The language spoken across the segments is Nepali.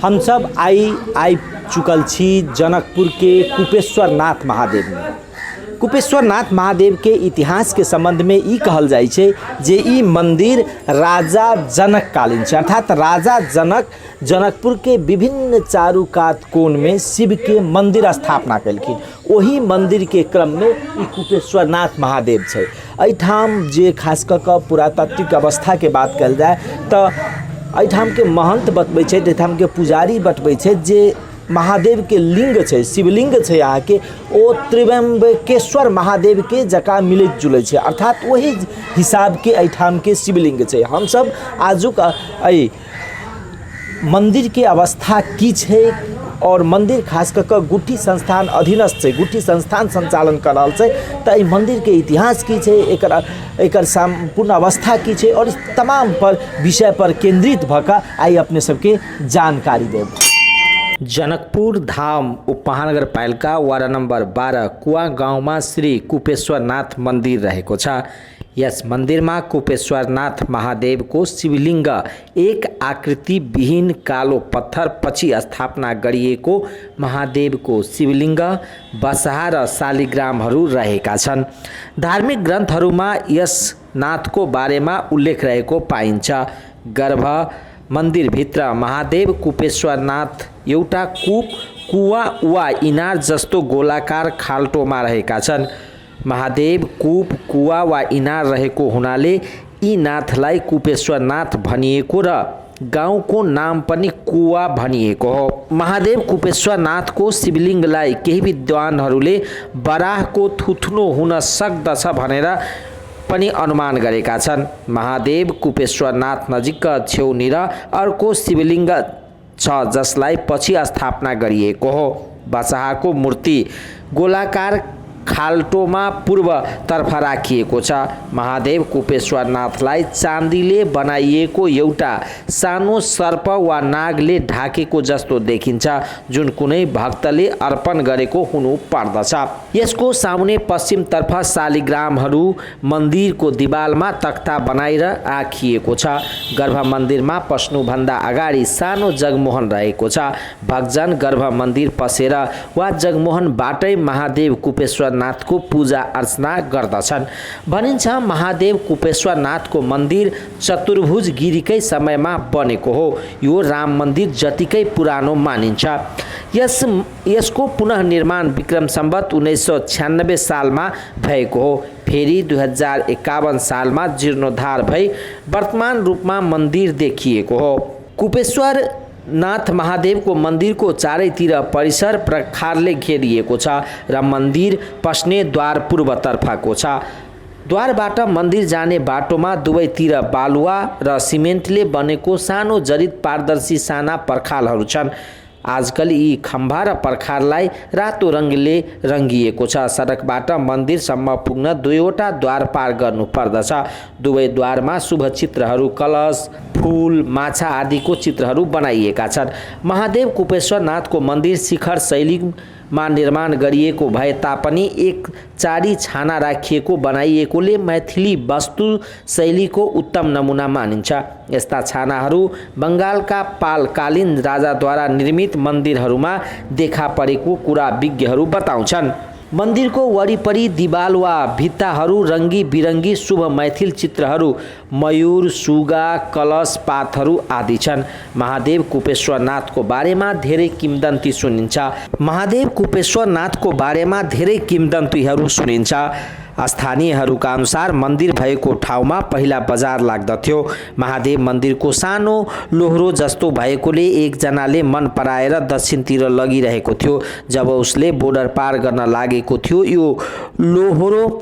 हम सब आई चुकल छी जनकपुर के कुपेश्वर नाथ महादेव में। कुपेश्वर नाथ महादेव के इतिहास के संबंध में ई कहल जाय छे जे ई मंदिर राजा जनक कालीन छे, अर्थात राजा जनक जनकपुर के विभिन्न चारू कात कोण में शिव के मंदिर स्थापना कलखिन। वही मंदिर के क्रम में ई कुपेश्वर नाथ महादेव छे। एठाम जे खास क पुरातात्विक अवस्था के बात कल जाए तो एठाम के महंत बतबै छे, एठाम के पुजारी बतबै छे जे महादेव के लिंग छे, शिवलिंग छे यहाँ के ओ त्रिव्यंबकेश्वर महादेव के जका मिलत जुलत छे, अर्थात वही हिसाब के एठाम के शिवलिंग छे। हम सब आजुक मंदिर के अवस्था की छे और मंदिर खास कर गुट्ठी संस्थान अधीनस्थ छे, गुट्ठी संस्थान संचालन कर रहल छे, तो ई मंदिर के इतिहास की छे, एकर संपूर्ण अवस्था की छे और इस तमाम पर विषय पर केंद्रित भका आई अपने सबके जानकारी देब। जनकपुर धाम उप महानगर पालिका वार्ड नंबर 12 कुआ गाँव में श्री कुपेश्वर नाथ मंदिर रहेको छ। यस मंदिर में कुपेश्वर नाथ महादेव को शिवलिंग एक आकृति विहीन कालो पत्थर पछि स्थापना गरिएको महादेव को शिवलिंग बसहा र शालिग्रामहरू रहेका छन्। धार्मिक ग्रन्थहरूमा यस नाथको बारेमा उल्लेख रहेको पाइन्छ। गर्भ मंदिर भित्र महादेव कुपेश्वर नाथ एउटा कूप, कुवा वा इनार जस्तो गोलाकार खाल्टोमा रहेका छन्। महादेव कूप, कुवा वा इनार रहेको हुनाले यी नाथलाई कुपेश्वर नाथ भनिएको र गाउँको नाम पनि कुवा भनिएको हो। महादेव कुपेश्वर नाथको शिवलिङ्गलाई केही विद्वानहरूले बराहको थुथ्नो हुन सक्दछ भनेर पनि अनुमान गरेका छन्। महादेव कुपेश्वर नाथ नजिक छेउनिर अर्को शिवलिङ्ग छ जसलाई पछि स्थापना गरिएको हो। बसहाको मूर्ति गोलाकार खाल्टोमा पूर्वतर्फ राखिएको छ। महादेव कुपेश्वर नाथलाई चाँदीले बनाइएको एउटा सानो सर्प वा नागले ढाकेको जस्तो देखिन्छ, जुन कुनै भक्तले अर्पण गरेको हुनु पर्दछ। यसको सामुने पश्चिमतर्फ शालिग्रामहरू मन्दिरको दिवालमा तख्ता बनाएर राखिएको छ। गर्भ मन्दिरमा पस्नुभन्दा अगाडि सानो जगमोहन रहेको छ। भक्तजन गर्भ मन्दिर पसेर वा जगमोहनबाटै महादेव कुपेश्वर नाथको पूजा अर्चना गर्दछन्। भनिन्छ महादेव कुपेश्वर नाथको मन्दिर चतुर्भुज गिरीकै समयमा बनेको हो। यो राम मन्दिर जतिकै पुरानो मानिन्छ। यसको पुनः निर्माण विक्रम सम्वत 1996 सालमा भएको हो। फेरि 2051 सालमा जीर्णोद्धार भई वर्तमान रूपमा मन्दिर देखिएको हो। कुपेश्वर नाथ महादेव को मंदिर को चारैतिर परिसर प्रखारले घेरिएको छ र मंदिर पस्ने द्वार पूर्वतर्फको छ। द्वारबाट मन्दिर जाने बाटोमा दुवैतिर बालुवा र सिमेन्टले बनेको सानो जडित पारदर्शी साना पर्खालहरू छन्। आजकल यी खम्बा र पर्खाललाई रातो रङले रङ्गिएको छ। सडकबाट मन्दिरसम्म पुग्न दुईवटा द्वार पार गर्नु पर्दछ। दुवै द्वारमा शुभ चित्रहरू, कलश, फूल, माछा आदिको चित्रहरू बनाइएका छन्। महादेव कुपेश्वर नाथको मन्दिर शिखर शैलीमा निर्माण गरिएको भए तापनि एक चारी छाना राखिएको बनाइएकोले मैथिली वास्तु शैलीको उत्तम नमुना मानिन्छ। यस्ता छानाहरू बङ्गालका पालकालीन राजाद्वारा निर्मित मन्दिरहरूमा देखा परेको कुरा विज्ञहरू बताउँछन्। मन्दिरको वरिपरि दिवाल वा भित्ताहरू रङ्गी बिरङ्गी शुभ मैथिल चित्रहरू, मयूर, सुगा, कलश, पातहरू आदि छन्। महादेव कुपेश्वर नाथको बारेमा धेरै किंवदन्ती सुनिन्छ। महादेव कुपेश्वर नाथको बारेमा धेरै किंवदन्तीहरू सुनिन्छ। स्थानीयहरूका अनुसार मन्दिर भएको ठाउँमा पहिला बजार लाग्दथ्यो। महादेव मन्दिरको सानो लोहरो जस्तो भएकोले एकजनाले मन पराएर दक्षिणतिर लगिरहेको थियो। जब उसले बोर्डर पार गर्न लागेको थियो, यो लोहरो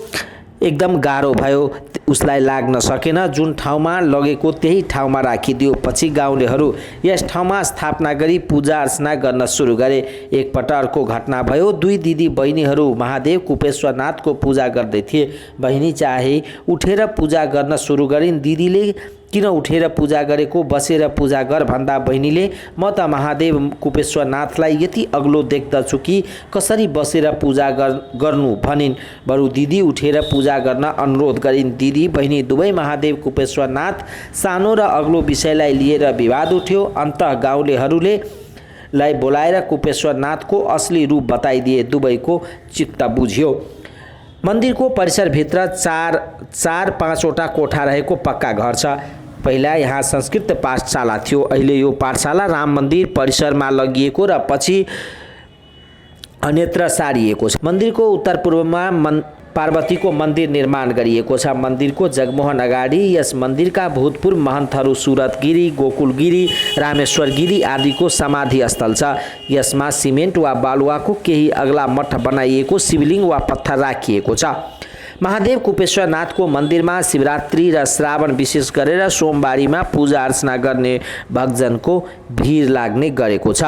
एकदम गाह्रो भयो, उसलाई लाग्न सकेन। जुन ठाउँमा लगेको त्यही ठाउँमा राखिदियो। पछि गाउँलेहरू यस ठाउँमा स्थापना गरी पूजा अर्चना गर्न सुरु गरे। एकपल्ट अर्को घटना भयो। दुई दिदी बहिनीहरू महादेव कुपेश्वर नाथको पूजा गर्दै थिए। बहिनी चाहे उठेर पूजा गर्न सुरु गरिन्। दिदीले किन उठेर पूजा गरेको, बसेर पूजा गर भन्दा बहिनीले म त महादेव कुपेश्वर नाथलाई यति अग्लो देख्दछु कि कसरी बसेर पूजा गर्नु भनिन्। बरु दिदी उठेर पूजा गर्न अनुरोध गरिन्। दिदी बहिनी दुवै महादेव कुपेश्वर नाथ सानो र अग्लो विषयलाई लिएर विवाद उठ्यो। अन्त गाउँलेहरूले लाई बोलाएर कुपेश्वरनाथको असली रूप बताइदिए। दुवैको चित्त बुझ्यो। मन्दिरको परिसरभित्र चार पाँचवटा कोठा रहेको पक्का घर छ। पहिला यहाँ संस्कृत पाठशाला थियो। अहिले यो पाठशाला राम मन्दिर परिसरमा लगिएको र पछि अन्यत्र सारिएको छ। मन्दिरको उत्तर पूर्वमा पार्वतीको मन्दिर निर्माण गरिएको छ। मन्दिरको जगमोहन अगाडि यस मन्दिरका भूतपूर्व महन्तहरू सुरतगिरी, गोकुलगिरी, रामेश्वरगिरी आदिको समाधि स्थल छ। यसमा सिमेन्ट वा बालुवाको केही अग्ला मठ बनाइएको शिवलिङ्ग वा पत्थर राखिएको छ। महादेव कुपेश्वरनाथको मन्दिरमा शिवरात्रि र श्रावण विशेष गरेर सोमबारीमा पूजा अर्चना गर्ने भक्तजनको भिड लाग्ने गरेको छ।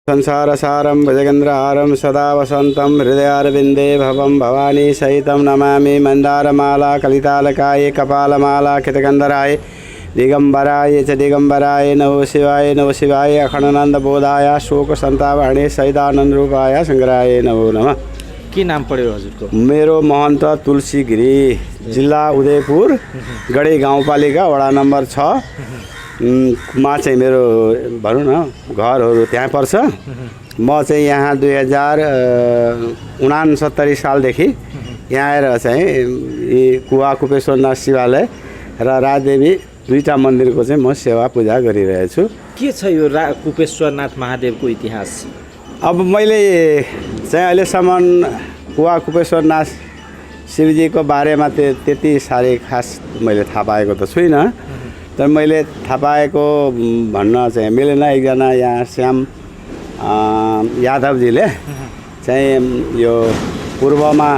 संसारसारं भुजगेन्द्रहारं सदा वसन्तं हृदयारविन्दे भवं भवानी सहितं नमामि। मन्दारमाला कलितालकाय कपालमाला कृतगन्धराय दिगम्बराय च दिगम्बराय नमो शिवाय अखण्डानन्दबोधाय शोकसन्तापहर्णे सहितानन्द रूपाय शङ्कराय नमो नमः। के नाम पढ्यो हजुरको? मेरो महन्त तुलसी गिरी, जिल्ला उदयपुर, गढी गाउँपालिका वडा नम्बर 6 मा चाहिँ मेरो भनौँ न घरहरू त्यहाँ पर्छ। म चाहिँ यहाँ 2069 सालदेखि यहाँ आएर चाहिँ यी कुवा कुपेश्वरनाथ शिवालय र राजदेवी दुईटा मन्दिरको चाहिँ म सेवा पूजा गरिरहेछु। के छ यो कुपेश्वरनाथ महादेवको इतिहास? अब मैले चाहिँ अहिलेसम्म कुवा कुपेश्वरनाथ शिवजीको बारेमा त्यति साह्रै खास मैले थाहा पाएको त छुइनँ। तर मैले थाहा पाएको भन्न चाहिँ मिलेन। एकजना यहाँ श्याम यादवजीले चाहिँ यो पूर्वमा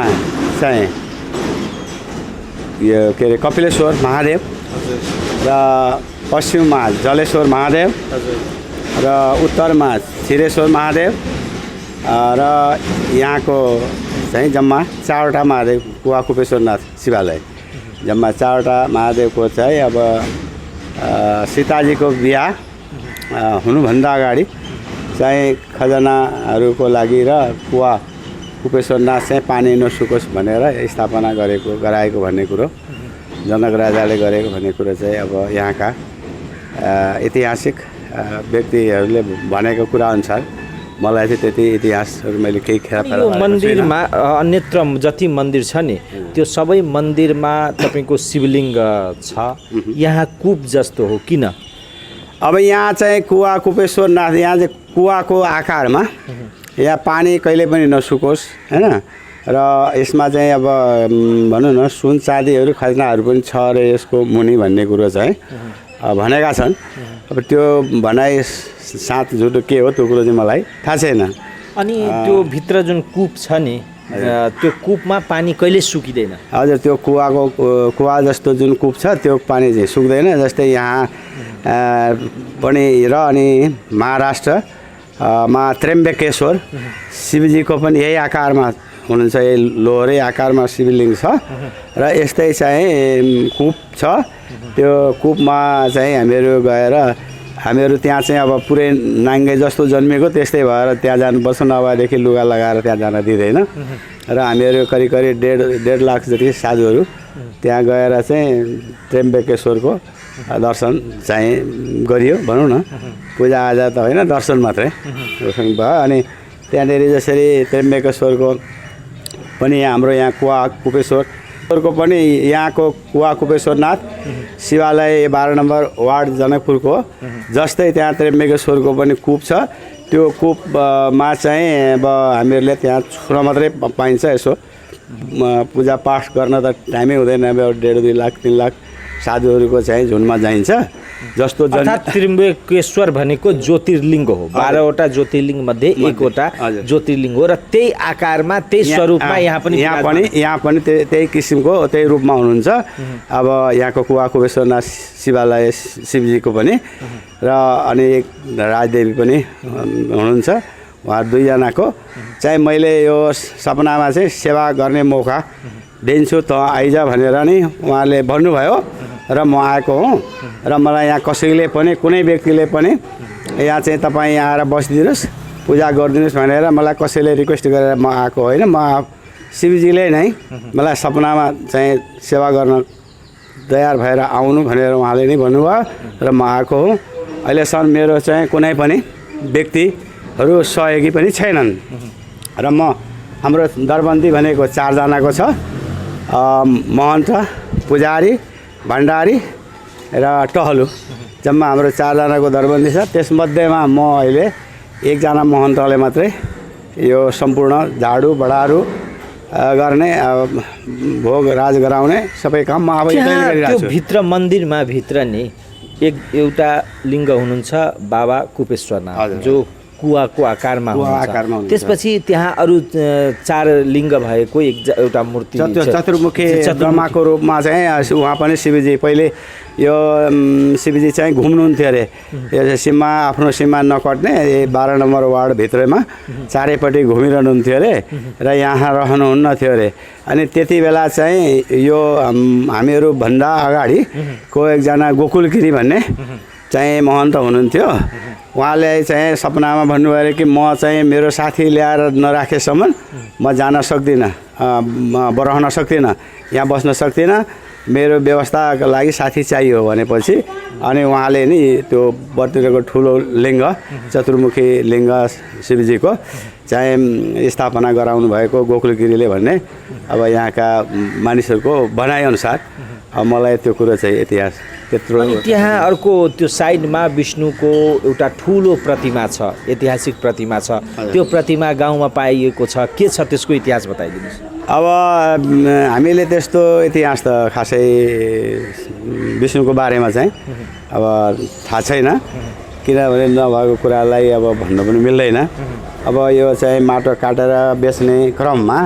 चाहिँ यो के अरे कपिलेश्वर महादेव र पश्चिममा जलेश्वर महादेव र उत्तरमा क्षीरेश्वर महादेव र यहाँको चाहिँ जम्मा 4वटा महादेव कुवा कुपेश्वरनाथ शिवालय जम्मा 4वटा महादेवको चाहिँ अब सीताजीको बिहा हुनुभन्दा अगाडि चाहिँ खजनाहरूको लागि र कुवा कुपेश्वरनाथ चाहिँ पानी नसुकोस् भनेर स्थापना गराएको भन्ने कुरो जनक राजाले गरेको भन्ने कुरो चाहिँ अब यहाँका ऐतिहासिक व्यक्तिहरूले भनेको कुरा अनुसार मलाई चाहिँ त्यति इतिहासहरू मैले केही खेला यो मन्दिरमा अन्यत्र जति मन्दिर छ नि त्यो सबै मन्दिरमा तपाईँको शिवलिङ्ग छ। यहाँ कूप जस्तो हो किन? अब यहाँ चाहिँ कुवा कुपेश्वरनाथ यहाँ चाहिँ कुवाको आकारमा यहाँ पानी कहिले पनि नसुकोस् हैन र यसमा चाहिँ अब भनौँ न सुन चाँदीहरू खजनाहरू पनि छ र यसको मुनि भन्ने कुरो चाहिँ भनेका छन्। अब त्यो भनाइ साँच झुटो के हो त्यो कुरो चाहिँ मलाई थाहा छैन। अनि त्यो भित्र जुन कूप छ नि त्यो कूपमा पानी कहिले सुकिँदैन? हजुर, त्यो कुवा जस्तो जुन कूप छ त्यो पानी चाहिँ सुक्दैन। जस्तै यहाँ पनि र अनि महाराष्ट्रमा त्र्यम्बकेश्वर शिवजीको पनि यही आकारमा हुनुहुन्छ यो लोहोरे आकारमा शिवलिङ्ग छ र यस्तै चाहिँ कूप छ। त्यो कूपमा चाहिँ हामीहरू गएर हामीहरू त्यहाँ चाहिँ अब पुरै नाङ्गे जस्तो जन्मेको त्यस्तै भएर त्यहाँ जानुपर्छ, नभएदेखि लुगा लगाएर त्यहाँ जान दिँदैन। र हामीहरू करिब करिब 1.5 लाख जति साधुहरू त्यहाँ गएर चाहिँ त्र्यम्बकेश्वरको दर्शन चाहिँ गरियो भनौँ न, पूजाआजा त होइन, दर्शन मात्रै भयो। अनि त्यहाँनिर जसरी त्र्यम्बकेश्वरको पनि हाम्रो यहाँ कुवा कुपेश्वरको पनि यहाँको कुवा कुपेश्वरनाथ शिवालय 12 नम्बर वार्ड जनकपुरको जस्तै त्यहाँ त्र्यम्बकेश्वरको पनि कूप छ। त्यो कूपमा चाहिँ अब हामीहरूले त्यहाँ छुन मात्रै पाइन्छ। यसो पूजापाठ गर्न त टाइमै हुँदैन। अब 1.5-2 लाख 3 लाख साधुहरूको चाहिँ झुनमा जाइन्छ। जस्तो अर्थात् त्रिम्बकेश्वर भनेको ज्योतिर्लिङ्ग हो, 12वटा ज्योतिर्लिङ्ग मध्ये एकवटा ज्योतिर्लिङ्ग हो र त्यही आकारमा त्यही स्वरूपमा यहाँ पनि त्यही किसिमको त्यही रूपमा हुनुहुन्छ। अब यहाँको कुवा कुपेश्वरनाथ शिवालय शिवजीको पनि र अनि एक राजदेवी पनि हुनुहुन्छ। उहाँ दुईजनाको चाहिँ मैले यो सपनामा चाहिँ सेवा गर्ने मौका दिन्छु, त आइज भनेर नि उहाँले भन्नुभयो र म आएको हुँ। र मलाई यहाँ कसैले पनि कुनै व्यक्तिले पनि यहाँ चाहिँ तपाईँ यहाँ आएर बसिदिनुहोस्, पूजा गरिदिनुहोस् भनेर मलाई कसैले रिक्वेस्ट गरेर म आएको होइन। म शिवजीले नै मलाई सपनामा चाहिँ सेवा गर्न तयार भएर आउनु भनेर उहाँले नै भन्नुभयो र म आएको हुँ। अहिलेसम्म मेरो चाहिँ कुनै पनि व्यक्तिहरू सहयोगी पनि छैनन् र हाम्रो दरबन्दी भनेको 4 जनाको छ, महन्त, पुजारी, भण्डारी र टहलु, जम्मा हाम्रो 4 जनाको दरबन्दी छ। त्यसमध्येमा म अहिले 1 जना महन्तले मात्रै यो सम्पूर्ण झाडु बडारू गर्ने भोग राज गराउने सबै काम म अब गरिरहेको छु। भित्र मन्दिरमा भित्र नि एउटा लिङ्ग हुनुहुन्छ बाबा कुपेश्वरनाथ जो कुवाको आकारमा हुन्छ। त्यसपछि त्यहाँ अरू 4 लिङ्ग भएको एउटा मूर्ति चतुर्मुखी ब्रह्माको रूपमा चाहिँ उहाँ पनि शिवजी पहिले यो शिवजी चाहिँ घुम्नुहुन्थ्यो अरे। यो सीमा आफ्नो सीमा नकट्ने 12 नम्बर वार्ड भित्रमा चारैपट्टि घुमिरहनुहुन्थ्यो अरे र यहाँ रहनुहुन्न थियो अरे। अनि त्यति बेला चाहिँ यो हामीहरू भन्दा अगाडिको एकजना गोकुलगिरी भन्ने चाहिँ महन्त हुनुहुन्थ्यो। उहाँले चाहिँ सपनामा भन्नुभयो अरे कि म चाहिँ मेरो साथी ल्याएर नराखेसम्म म जान सक्दिनँ, रहन सक्दिनँ, यहाँ बस्न सक्दिनँ, मेरो व्यवस्थाको लागि साथी चाहियो भनेपछि अनि उहाँले नि त्यो बर्तिरको ठुलो लिङ्ग चतुर्मुखी लिङ्ग शिवजीको चाहिँ स्थापना गराउनु भएको गोकुलगिरीले भन्ने अब यहाँका मानिसहरूको भनाइअनुसार मलाई त्यो कुरो चाहिँ इतिहास त्यत्रो। त्यहाँ अर्को त्यो साइडमा विष्णुको एउटा ठुलो प्रतिमा छ, ऐतिहासिक प्रतिमा छ। त्यो प्रतिमा गाउँमा पाइएको छ, के छ त्यसको इतिहास बताइदिनुहोस्। अब हामीले त्यस्तो इतिहास त खासै विष्णुको बारेमा चाहिँ अब थाहा छैन, किनभने नभएको कुरालाई अब भन्नु पनि मिल्दैन। अब यो चाहिँ माटो काटेर बेच्ने क्रममा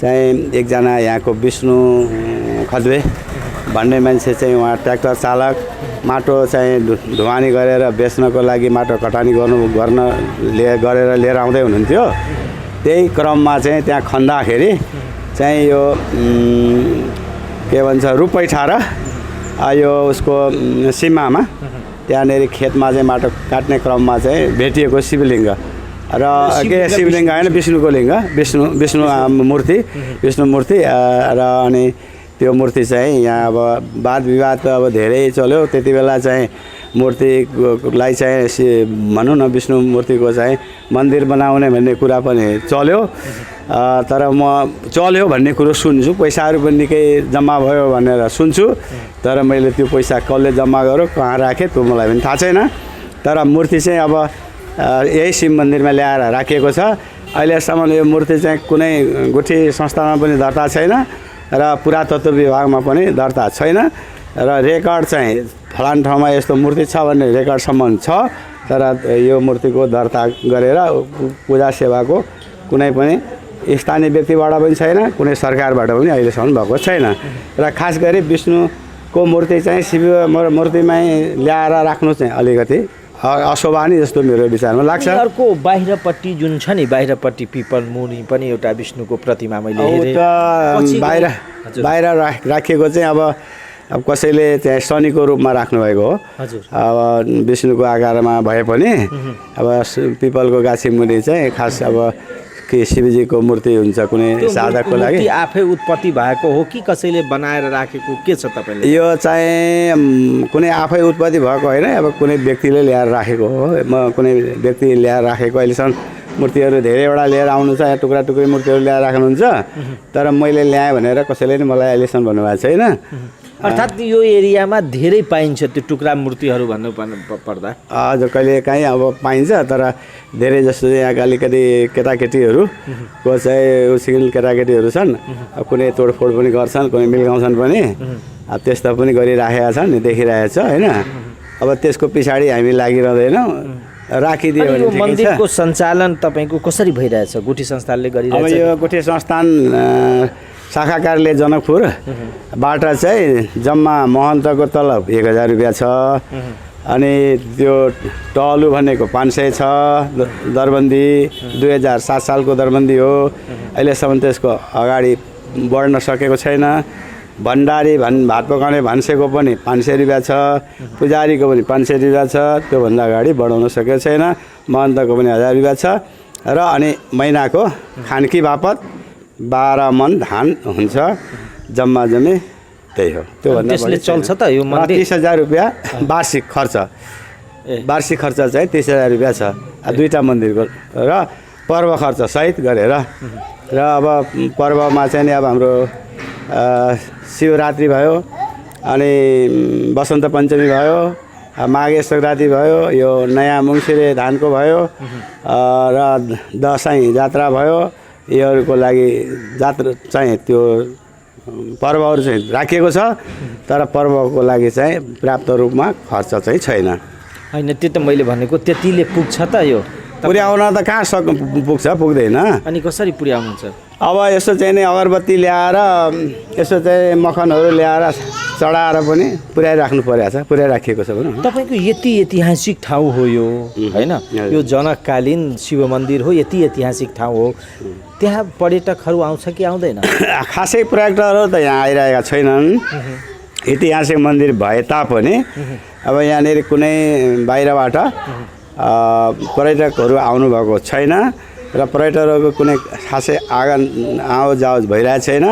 चाहिँ एकजना यहाँको विष्णु खद्वे भन्ने मान्छे चाहिँ उहाँ ट्र्याक्टर चालक माटो चाहिँ ढुवानी गरेर बेच्नको लागि माटो कटानी गरेर लिएर आउँदै हुनुहुन्थ्यो। त्यही क्रममा चाहिँ त्यहाँ खन्दाखेरि चाहिँ यो के भन्छ रुपैठा र यो उसको सीमामा त्यहाँनिर खेतमा चाहिँ माटो काट्ने क्रममा चाहिँ भेटिएको शिवलिङ्ग र शिवलिङ्ग होइन विष्णुको लिङ्ग, विष्णु मूर्ति र अनि त्यो मूर्ति चाहिँ यहाँ अब वाद विवाद त अब धेरै चल्यो। त्यति बेला चाहिँ मूर्तिलाई चाहिँ भनौँ न विष्णु मूर्तिको चाहिँ मन्दिर बनाउने भन्ने कुरा पनि चल्यो। तर म चल्यो भन्ने कुरो सुन्छु, पैसाहरू पनि निकै जम्मा भयो भनेर सुन्छु। तर मैले त्यो पैसा कसले जम्मा गर्यो, कहाँ राखेँ त्यो मलाई पनि थाहा छैन। तर मूर्ति चाहिँ अब यही शिव मन्दिरमा ल्याएर राखिएको छ। अहिलेसम्म यो मूर्ति चाहिँ कुनै गुठी संस्थामा पनि दर्ता छैन र पुरातत्व विभागमा पनि दर्ता छैन र रेकर्ड चाहिँ फलान ठाउँमा यस्तो मूर्ति छ भन्ने रेकर्डसम्म छ। तर यो मूर्तिको दर्ता गरेर पूजा सेवाको कुनै पनि स्थानीय व्यक्तिबाट पनि छैन, कुनै सरकारबाट पनि अहिलेसम्म भएको छैन। र खास गरी विष्णुको मूर्ति चाहिँ शिव मूर्तिमै ल्याएर राख्नु चाहिँ अलिकति अशोभा नि जस्तो मेरो विचारमा लाग्छ। अनि अर्को बाहिरपट्टि जुन छ नि, बाहिरपट्टि पिपल मुनि पनि एउटा विष्णुको प्रतिमा मैले हेरेँ। बाहिर बाहिर राखिएको चाहिँ अब कसैले चाहिँ शनिको रूपमा राख्नुभएको हो। हजुर। अब विष्णुको आकारमा भए पनि अब पिपलको गाछी मुनि चाहिँ खास अब के शिवजीको मूर्ति हुन्छ कुनै साधकको लागि। आफै उत्पत्ति भएको हो कि कसैले बनाएर राखेको के छ तपाईँले? यो चाहिँ कुनै आफै उत्पत्ति भएको होइन, अब कुनै व्यक्तिले ल्याएर राखेको हो। म कुनै व्यक्ति ल्याएर राखेको अहिलेसम्म मूर्तिहरू धेरैवटा लिएर आउनु छ, टुक्रा टुक्री मूर्तिहरू ल्याएर राख्नुहुन्छ, तर मैले ल्याएँ भनेर कसैले नि मलाई अहिलेसम्म भन्नुभएको छैन। अर्थात् यो एरियामा धेरै पाइन्छ त्यो टुक्रा मूर्तिहरू भन्नु पर्दा? हजुर, कहिले काहीँ अब पाइन्छ, तर धेरै जस्तो यहाँका अलिकति केटाकेटीहरूको चाहिँ उसिल केटाकेटीहरू छन्, अब कुनै तोडफोड पनि गर्छन्, कुनै मिल्काउँछन् पनि, अब त्यस्तो पनि गरिराखेका छन्, देखिरहेको छ होइन। अब त्यसको पछाडि हामी लागिरहँदैनौँ, राखिदियो भने ठिकै छ। मन्दिरको सञ्चालन तपाईँको कसरी भइरहेछ? गुठी संस्थानले गरिरहेछ? अब यो गुठी संस्थान शाखा कार्यालय जनकपुरबाट चाहिँ जम्मा महन्तको तलब 1000 रुपियाँ छ, अनि त्यो टहलु भनेको 500 छ, दरबन्दी 2007 सालको दरबन्दी हो, अहिलेसम्म त्यसको अगाडि बढ्न सकेको छैन। भण्डारी भात पकाउने भान्सेको पनि 500 रुपियाँ छ, पुजारीको पनि 500 रुपियाँ छ, त्योभन्दा अगाडि बढाउन सकेको छैन। महन्तको पनि 1000 रुपियाँ छ, र अनि महिनाको खानकी बापत 12 मन धान हुन्छ, जम्मा जम्मी त्यही हो। त्योभन्दा त्यसले चल्छ त यो मन्दिर? 30,000 रुपियाँ वार्षिक खर्च, वार्षिक खर्च चाहिँ 30,000 रुपियाँ छ दुईवटा मन्दिरको, र पर्व खर्च सहित गरेर। र अब पर्वमा चाहिँ नि अब हाम्रो शिवरात्रि भयो, अनि वसन्त पञ्चमी भयो, माघे सङ्क्रान्ति भयो, यो नयाँ मुङ्सिरे धानको भयो, र दसैँ जात्रा भयो, योहरूको लागि जात्रा चाहिँ त्यो पर्वहरू चाहिँ राखिएको छ, तर पर्वको लागि चाहिँ पर्याप्त रूपमा खर्च चाहिँ छैन। होइन, त्यो त मैले भनेको त्यतिले पुग्छ त? यो पुर्याउन त कहाँ पुग्छ, पुग्दैन। अनि कसरी पुर्याउनुहुन्छ? अब यसो चाहिँ नि अगरबत्ती ल्याएर, यसो चाहिँ मखनहरू ल्याएर चढाएर पनि पुर्याइराख्नु परेको छ, पुर्याइराखिएको छ भनौँ। तपाईँको यति ऐतिहासिक ठाउँ हो यो होइन, यो जनककालीन शिव मन्दिर हो, यति ऐतिहासिक ठाउँ हो, त्यहाँ पर्यटकहरू आउँछ कि आउँदैन? खासै पर्यटकहरू त यहाँ आइरहेका छैनन्। ऐतिहासिक मन्दिर भए तापनि अब यहाँनिर कुनै बाहिरबाट पर्यटकहरू आउनुभएको छैन, र पर्यटकहरूको कुनै खासै आवाज भइरहेको छैन।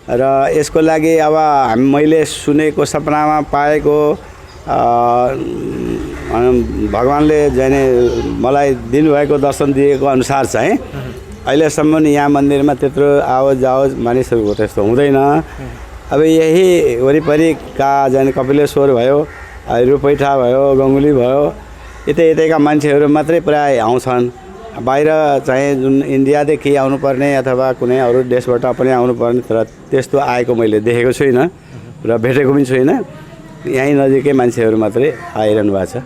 र यसको लागि अब मैले सुनेको, सपनामा पाएको, भगवान्ले जाने मलाई दिनुभएको दर्शन दिएको अनुसार चाहिँ अहिलेसम्म यहाँ मन्दिरमा त्यत्रो आवाज मानिसहरूको त्यस्तो हुँदैन। अब यही वरिपरिका जाने कपिलेश्वर भयो, रूपैठा भयो, गङ्गुली भयो, यतैका मान्छेहरू मात्रै प्राय आउँछन्। बाहिर चाहिँ जुन इन्डियादेखि आउनुपर्ने अथवा कुनै अरू देशबाट पनि आउनुपर्ने, तर त्यस्तो आएको मैले देखेको छुइनँ र भेटेको पनि छुइनँ। यहीँ नजिकै मान्छेहरू मात्रै आइरहनु भएको छ।